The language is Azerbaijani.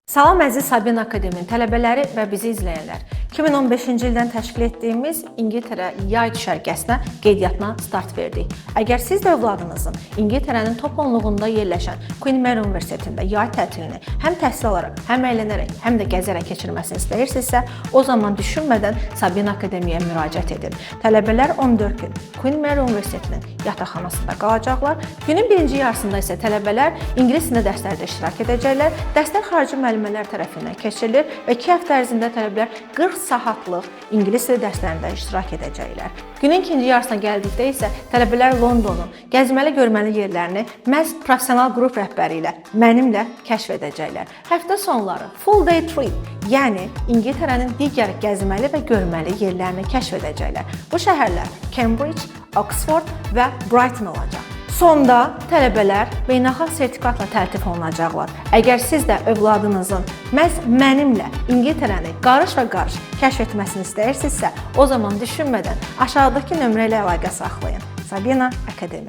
Salam, əziz Sabina Akademinin tələbələri və bizi izləyənlər. 2015-ci ildən təşkil etdiyimiz İngiltərə yay düşərgəsinə qeydiyyatına start verdik. Əgər siz də övladınızın İngiltərənin top onluğunda yerləşən Queen Mary Universitetində yay tətilini həm təhsil alaraq, həm əylənərək, həm də gəzərək keçirməsini istəyirsinizsə, o zaman düşünmədən Sabina Akademiyaya müraciət edin. Tələbələr 14 gün Queen Mary Universitetinin yataqxanasında qalacaqlar. Günün birinci yarısında isə tələbələr ingilis dilində dərslərdə iştirak edəcəklər. Dərslər xarici müəllimələr tərəfindən keçirilir və 2 həftə ərzində tələbələr 40 saatlıq ingilis dili dərslərində iştirak edəcəklər. Günün ikinci yarısına gəldikdə isə tələbələr Londonun gəzməli görməli yerlərini məhz professional qrup rəhbəri ilə, mənimlə kəşf edəcəklər. Həftə sonları full day trip, yəni İngiltərənin digər gəzməli və görməli yerlərini kəşf edəcəklər. Bu şəhərlər Cambridge, Oxford və Brighton olacaq. Sonda tələbələr beynəlxalq sertifikatla təltif olunacaqlar. Əgər siz də övladınızın məhz mənimlə İngiltərəni qarış və qarış kəşf etməsini istəyirsinizsə, o zaman düşünmədən aşağıdakı nömrə ilə əlaqə saxlayın. Sabina Akademi.